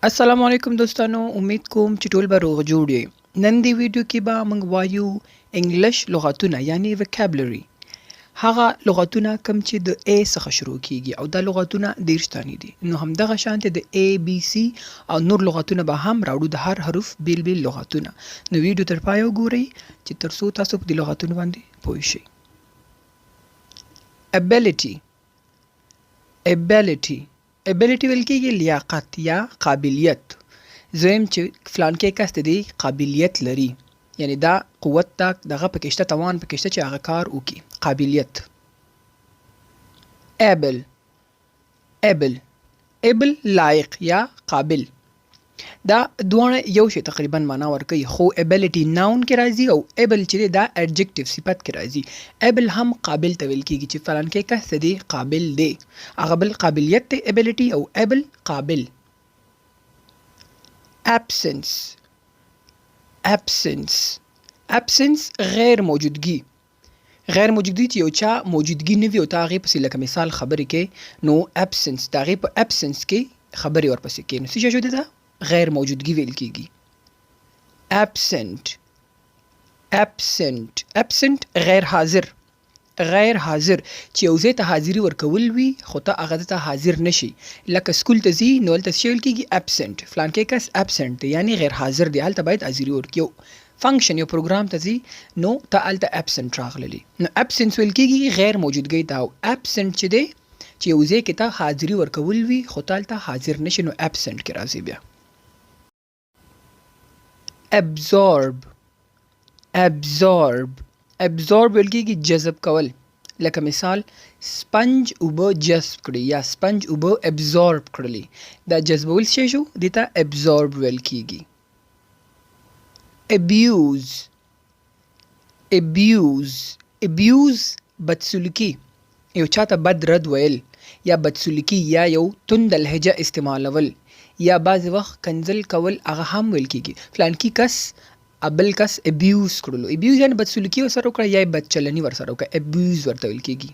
السلام علیکم دوستانو، امید کوم چې ټول به روغ جوړ یئ. نن دی ویډیو کې به موږ وایو انګلیش لغتونه، یعنی وکابلری، هغه لغتونه کوم چې د A څخه شروع کیږي، او دا لغتونه 30 دانې دي. نو همدغه شانته د A B C او نور لغتونه به هم راوړو، د هر حرف بیل بیل لغتونه. نو ویډیو تر پایه وګورئ چې تر څو تاسو په دې لغتونو باندې پوه شئ. Ability، ability، ability ویل کېږي لیاقت یا قابلیت. زویم چې فلانکی کس د دې قابلیت لري، یعنی دا قوت دا دغه پکې شته، توان پکې شته چې هغه کار وکړي، قابلیت. able، able، able لایق یا قابل. دا دواړه یو شی تقریبا معنا ورکوي، خو ability noun کې راځي او able چې دی دا adjective صفت کې راځي. able هم قابل ته ویل کېږي چې فلانکی کس د دې قابل دی، هغه بل قابلیت دی ability، او able قابل. absence، absence، absence غیر موجودګي. غیر موجودګي چې یو چا موجودګي نه وي او ته هغې پسې لکه مثال خبرې کوې، نو absence د هغې په absence کې خبرې ورپسې کوې، نو څه شی شو؟ دې ته غیر موجودګي ویل کېږي. absent، absent، absent غیر حاضر. غیر حاضر چې یو ځای ته حاضري ورکول وي خو ته هغه ځای ته حاضر نه شي، لکه سکول ته ځي نو هلته څه ویل کېږي؟ absent. فلانکی کس absent دی، یعنی غیر حاضر دی، هلته باید حاضري ورکړي. یو function یو پروګرام ته ځي نو ته هلته absent راغللې، نو absence ویل کېږي غیر موجودګۍ ته. او absent چې دی چې یو ځای کې ته حاضري ورکول وي خو ته هلته حاضر نه شي، نو absent کې راځي. بیا absorb، absorb، absorb ویل کېږي جذب کول، لکه مثال سپنج اوبه جذب کړي یا سپنج اوبه absorb کړلې، دا جذبول څه شو؟ دې ته absorb ویل کېږي. abuse، abuse، abuse بدسلوکي، یو چاته بد رد ویل یا بدسلوکي یا یو تند لهجه استعمالول یا بعضې وخت کنځل کول، هغه هم ویل کېږي. فلانکي کس بل کس abuse کړلو، abuse یعنی بدسلوکي ورسره وکړه یا یې بدچلني ورسره وکړه، abuse ورته ویل کېږي.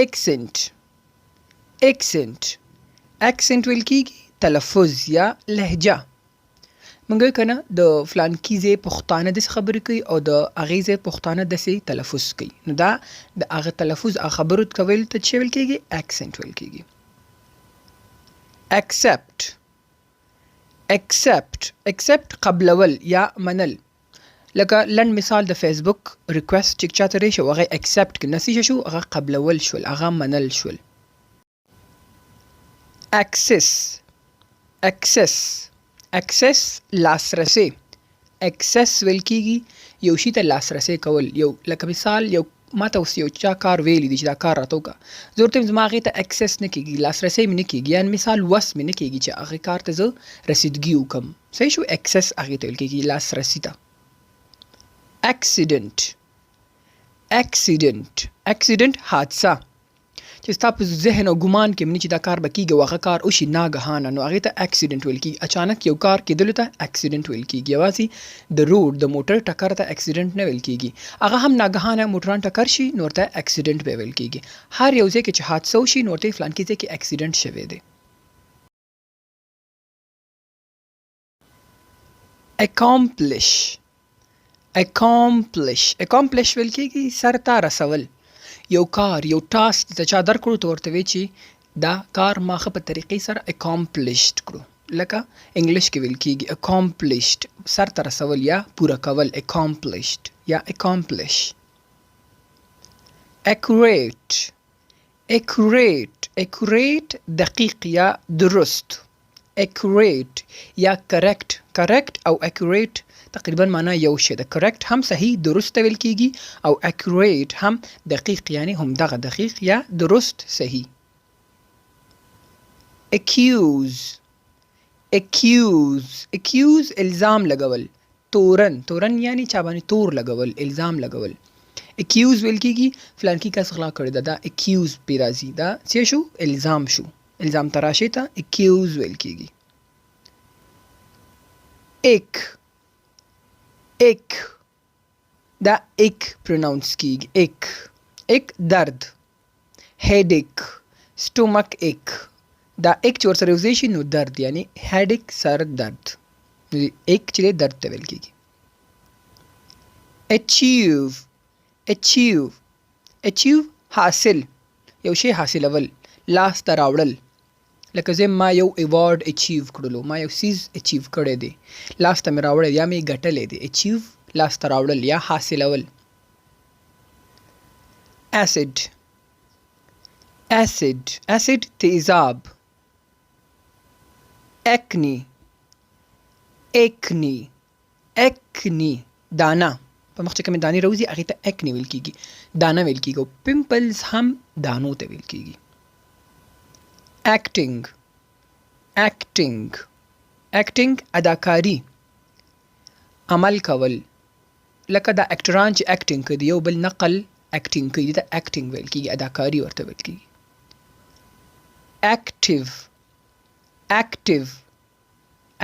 accent، accent، accent ویل کېږي تلفظ یا لهجه. موږ وایو که نه د فلانکي ځای پښتانه داسې خبرې کوي او د هغې ځای پښتانه داسې تلفظ کوي، نو دا د هغه تلفظ هغه خبرو کولو ته څه ویل کېږي؟ accent ویل کېږي. accept، accept، accept قبلول یا منل، لکه لنډ مثال د فیسبوک request چې چاته راشي او هغه accept کړي، نو څه شو؟ هغه قبلول شول، هغه منل شول. access، access، access لاسرسی. access ویل کېږي یو شي ته لاسرسی کول. یو لکه مثال یو ما ته اوس یو چا کار ویلی دی چې دا کار راته وکړه، زه ورته وایم زما هغې ته access نه کېږي، لاسرسی مې نه کېږي، یعنی مثال وس مې نه کېږي چې هغې کار ته زه رسیدګي وکړم. صحیح شو؟ access هغې ته ویل کېږي، لاسرسي ته. accident، accident، accident حادثه، چې ستا په ذهن او ګمان کې نه چې دا کار به کېږي او هغه کار وشي ناګهانه، نو هغې ته accident ویل کېږي. اچانک یو کار کېدلو ته accident ویل کېږي. یوازې د روډ د موټر ټکر ته accident نه ویل کېږي، هغه هم ناګهانه موټران ټکر شي نو ورته accident به ویل کېږي. هر یو ځای کې چې حادثه وشي نو ورته فلانکي ځای کې accident شوی دی. accomplish، accomplish، accomplish ویل کېږي سرته رسول. یو کار یو task ته چا درکړو ته ورته وایي چې دا کار ما ښه په طریقې سره accomplished کړو، لکه انګلیش کې ویل کېږي accomplished سرته رسول یا پوره کول، accomplished یا accomplish. accurate، accurate، accurate دقیق یا درست. accurate یا correct، correct او accurate تقریبا معنا یو شی ده. correct هم صحیح درست ویل کېږي او accurate هم دقیق، یعنی هم دغه دقیق یا درست صحیح. accuse، accuse، accuse الزام لګول، تورن، تورن یعنی چا باندې تور لګول، الزام لګول. accuse ویل کېږي فلانکي کس غلا کړې ده، دا accuse پې راځي، دا څه شو؟ الزام شو، الزام تراشي ته accuse ویل کېږي. ache، ache، دا ache pronounce کېږي، ache، ache درد. headache، stomach ache، دا ایک چې ورسره یوځای شي نو درد، یعنی هیډیک سر درد، نو ایک چې دی درد ته ویل کېږي. اچیو، اچیو، اچیو حاصل، یو شی حاصلول، لاس ته راوړل. لکه زه ما یو ایوارډ اچیو کړلو، ما یو څیز اچیو کړی دی، لاس ته مې راوړی یا مې ګټلی دی. اچیو لاس ته راوړل یا حاصلول. اسید، اسید، اسید تیزاب. اکنی، اکنی، اکنی دانه، په مخ چې کومې دانې راوځي هغې ته اکنی ویل کېږي، دانه ویل کېږي. او پمپلز هم دانو ته ویل کېږي. اکټینګ، اکټینګ، اکټینګ اداکاری، عمل کول. لکه دا اکټران چې اکټینګ کوي، یو بل نقل اکټینګ کوي، دې ته اکټینګ ویل کېږي، اداکاری ورته ویل کېږي. اکټیو، اکټیو،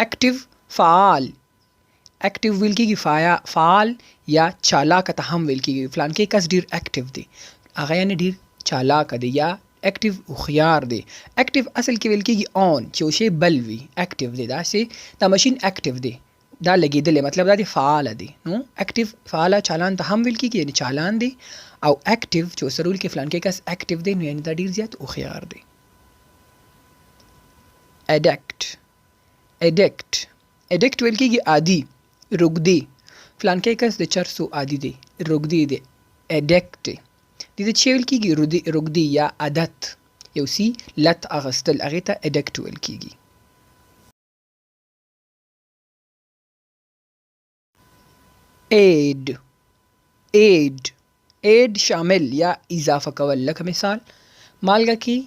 اکټیو فعال، اکټیو ویل کېږي فعال یا چالاکه ته هم ویل کېږي. فلانکی کس ډېر اکټیو دی، هغه یعنې ډېر چالاکه دی یا اکټیو هوښیار دی. اکټیو اصل کې ویل کېږي آن، چې یو شی بل وي، اکټیو دی، داسې دا ماشین اکټیو دی، دا لګېدلی، مطلب دا دی فعاله دی. نو اکټیو فعاله چالان ته هم ویل کېږي، یعنې چالان دی. او اکټیو چې ورسره ویل کېږي فلانکی کس اکټیو دی، نو یعنې دا ډېر زیات هوښیار دی. اډیکټ، اډیکټ، اډیکټ ویل کېږي عادي، روږدی. فلانکی کس د چرسو عادي دی، روږدی دی، اډیکټ دی. دې ته چې ویل کېږي روږدی یا عادت، یو سی لت اغستل، هغې ته اډیکټ ویل کېږي. ایډ، ایډ، ایډ شامل یا اضافه کول. لکه مثال مالګه کې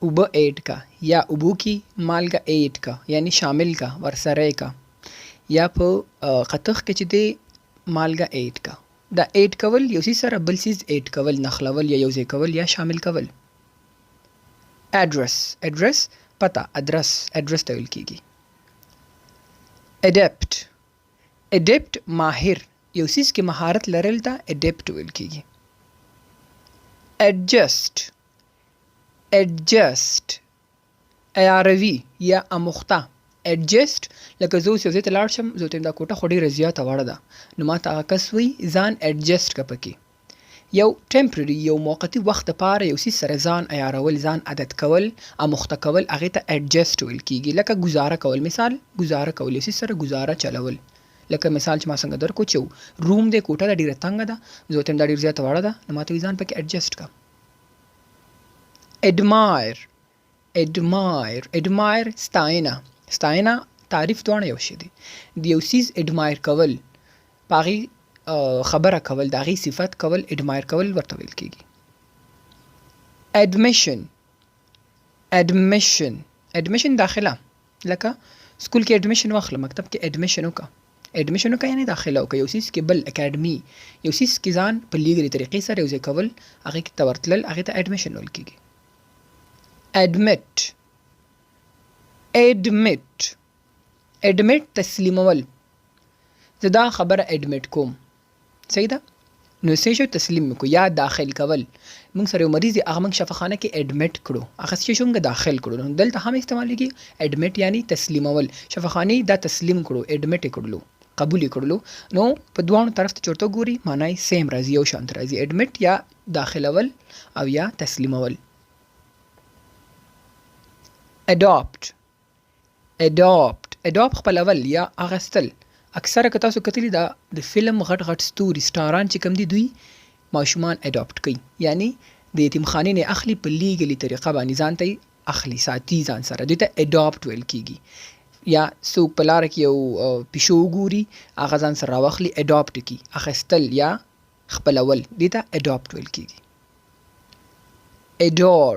اوبه ایډ کا، یا اوبو کې مالګه ایډ کا، یعنی شامل کا، ورسره کا، یا په قطخ کې چې دی مالګه ایډ کا. دا ایډ کول یو څیز سره بل څیز ایډ کول، نښلول یا یو ځای کول یا شامل کول. اډرس، اډرس پته، ادرس، اډرس ته ویل کېږي. اډپټ، اډپټ ماهر، یو څیز کې مهارت لرل ته اډپټ ویل کېږي. اډجسټ، اډجسټ عیاروي یا اموخته. اډجسټ لکه زه اوس یو ځای ته لاړ شم، زه ورته وایم دا کوټه خو ډېره زیاته وړه ده، نو ما ته هغه کس وایي ځان اډجسټ که پکې. یو ټمپرري، یو موقتي وخت دپاره یو څیز سره ځان عیارول، ځان عادت کول، اموخته کول، هغې ته اډجسټ ویل کېږي. لکه ګزاره کول، مثال ګزاره کول، یو څیز سره ګزاره چلول. لکه مثال چې ما څنګه درکړو چې روم دی، کوټه ده ډېره تنګه ده، زه ورته وایم دا ډېره زیاته وړه ده، نو ما ته وایي ځان پکې اډجسټ که. اډمایر، اډمایر، اډمایر ستاینه، ستاینه تعریف دواړه یو شی دی. د یو څیز اډمایر کول، په هغې خبره کول، د هغې صفت کول، اډمایر کول ورته ویل کېږي. اډمیشن، اډمیشن، اډمیشن داخله، لکه سکول کې اډمیشن واخله، مکتب کې اډمیشن وکړه، اډمیشن وکړه یعنې داخله وکړه یو څیز کې، بل اکاډمي، یو څیز کې ځان په لیګلي طریقې سره یو ځای کول، هغې ته ورتلل، هغې ته اډمیشن ویل کېږي. اډمیټ، اډمیټ، اډمیټ تسلیمول، زه دا خبره اډمیټ کوم، صحیح ده، نو څه شو تسلیم مې کو. یا داخل کول، موږ سره یو مریض دی، هغه موږ شفاخانه کې اډمیټ کړو، هغه څه شو موږ داخل کړو، نو دلته هم استعمالیږي اډمیټ یعنی تسلیمول. شفاخانې دا تسلیم کړو، اډمیټ یې کړلو، قبول یې کړلو، نو په دواړو طرف ته چې ورته وګوري معنا یې سیم راځي، یو شان ته راځي، اډمیټ یا داخلول او یا تسلیمول. اډاپټ، اډاپټ، اډاپټ خپلول یا اغستل. اکثره که تاسو کتلي دا د فلم غټ غټ ستوري سټاران چې کوم دي، دوی ماشومان اډاپټ کوي، یعنی د یتیم خانې نه اخلي په لیګلي طریقه باندې ځان ته اخلي، ساتي ځان سره، دوی ته اډاپټ ویل کیږي. یا څوک په لاره کې یو پیشو وګوري، هغه ځان سره راواخلي، اډاپټ کړي، اخیستل یا خپلول، دې ته اډاپټ ویل کیږي. اډور،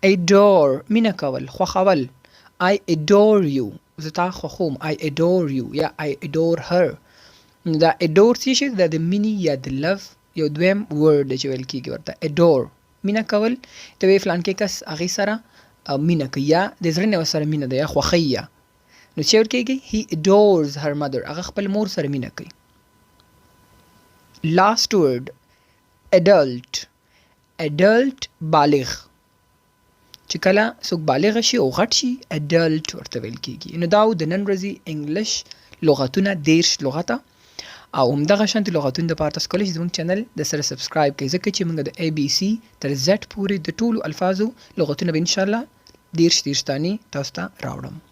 Adore مینه کول، خوښول. I adore you، زه تا خوښوم. I adore you یا I adore her. نو دا adore څه شی دی؟ دا د مینې یا د لو یو دویم ورډ دی چې ویل کیږي ورته. Adore مینه کول، ته وایې فلانکی کس هغې سره مینه کوي، یا د زړه نه ورسره مینه ده یا خوښوي یا، نو څه ویل کیږي؟ He adores her mother، هغه خپل مور سره مینه کوي. Last word adult، adult بالغ، چې چې کله څوک بالغ شي او غټ شي adult ورته ویل کیږي. نو دا و د نن ورځې انګلش لغتونه، 30 لغته. او همدغه شانتې لغتونو لپاره تاسو کولی شئ زموږ چینل د سره سبسکرایب کړئ، ځکه چې موږ د ای بي سي تر زیډ پورې د ټولو الفاظو لغتونه به انشاءالله 30 30 دانې تاسو ته راوړم.